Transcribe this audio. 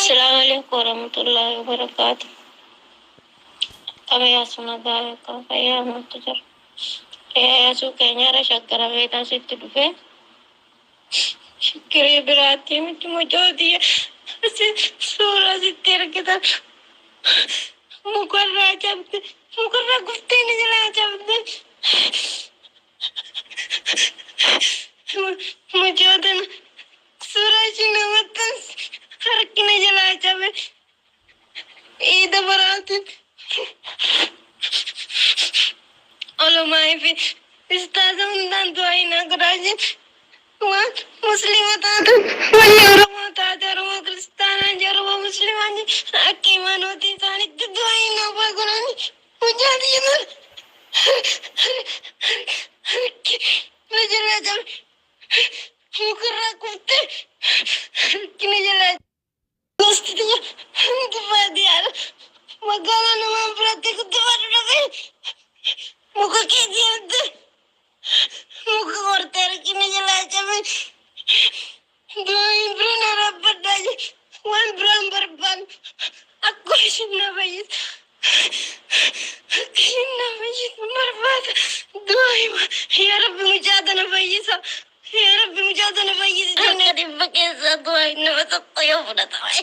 Assalaamu alaikum warahmatullahi wabarakaatu. Akkam yaasu nagaa akkam fayyaa maaltu jira? Yaasuu keenyarra shaggara feetaa sitti dhufee shakkirii biraatti miti mucootii suuraa sitti ergitan mukarraa cabde mukarraa kuftee ni jalaa cabde. Mucootan suuraa ishii na maxxansi harki na jalaa cabe iida baraatiin olumaa fi istaaza hundaan du'aa hin godhaa jeen waan muslima taatan wanni Oromoo taate Oromoo kiristaanaa jee Oromoo muslimaa jee akka imaanootii isaanitti du'aa hin godhani mucaa tiyya harki na jalaa cabe mukarraa kuftee harki na jalaa gosti tiyya hundi baadiyyaadha magaalaa namaan biratti guddifadhu dhaqee muka kee deemte muka kortee harki na jalaa cabe du'aa bira na dhaabbadhaa waan biraan barbaadu akka ishin na fayyisu akka ishin na fayyisu barbaada du'aa yaa rabbi mucaa tana fayyisa yaa rabbi mucaa tana fayyisi harka dhibba keessaa du'aa nama tokko yoo fudhatame.